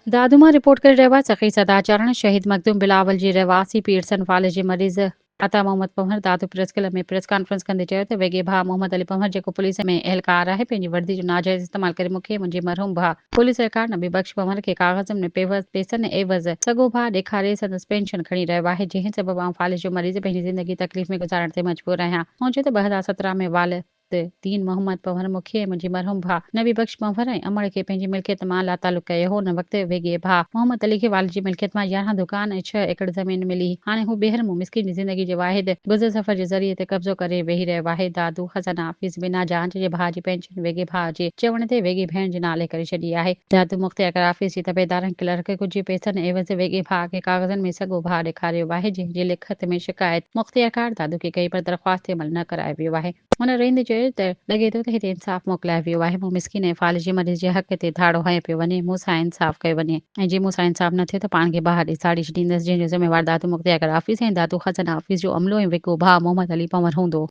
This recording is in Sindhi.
دادو مان رپورٽ ڪري رهيو آهي سخي سدا چارڻ شهيد مخدوم بلاول جي رهواسي پيرسن فالج جي مريض Ata Muhammad Panhwar Dadu press club ۾ press conference ڪندي چيو ته ويڳي ڀاء محمد علي پنهور جيڪو پوليس ۾ اهلڪار آهي پنهنجي وردي جو ناجائز استعمال ڪري مون کي منهنجي مرحوم ڀاء پوليس اهلڪار نبي بخش پنهور کي ڪاغذن ۾ پيوس پيسن عيوض سڳو ڀاء ڏيکاري سندس پينشن کڻي رهيو آهي جنهن سبب آئون فالج جو مريض پنهنجي زندگي تڪليف ۾ گذارڻ تي مجبور آهيان هن چيو ته 2017 ۾ والد دين محمد پنهور مون کي ۽ منهنجي مرحوم ڀاء نبي بخش پنهور ۽ امڙ کي پنهنجي ملڪيت مان لاتعلق ڪيو هو. ان وقت ويڳي ڀاء محمد علي کي والد جي ملڪيت مان 11 دڪان ۽ ڇهه ايڪڙ زمين ملي. هاڻي هو ٻيهر مون مسڪين جي زندگي جي واحد گذر سفر جي ذريعي تي قبضو ڪري ويهي رهيو آهي. دادو خزانه آفيس بنا جانچ جي ڀاء جي پينشن ويڳي ڀاء جي چوڻ تي ويڳي ڀيڻ جي نالي ڪري ڇڏي آهي. دادو مختيارڪار آفيس جي تپيدار ۽ ڪلرڪ ڪجهه پئسن عيوض ويڳي ڀاء کي ڪاغذن ۾ سڳو ڀاء ڏيکاريو آهي، جنهن جي لکت ۾ شڪايت مختيارڪار دادو کي ڪئي پر درخواست تي عمل نه ڪرايو ويو آهي. هن روئيندي چيو ته لڳي ٿو ته هتي انصاف موڪلايو ويو آهي، مون مسڪين ۽ فالجي مريض جي حق تي ڌاڙو هنيو پيو وڃي، مون سان انصاف ڪيو وڃي ۽ جي مون سان انصاف نه ٿيو ته پاڻ کي باهه ڏئي ساڙي ڇڏيندس، جنهن جو ذميوار دادو مختيارڪار آفيس ۽ دادو خزانه آفيس جو عملو ۽ وڪو ڀاء محمد علي پنهور هوندو.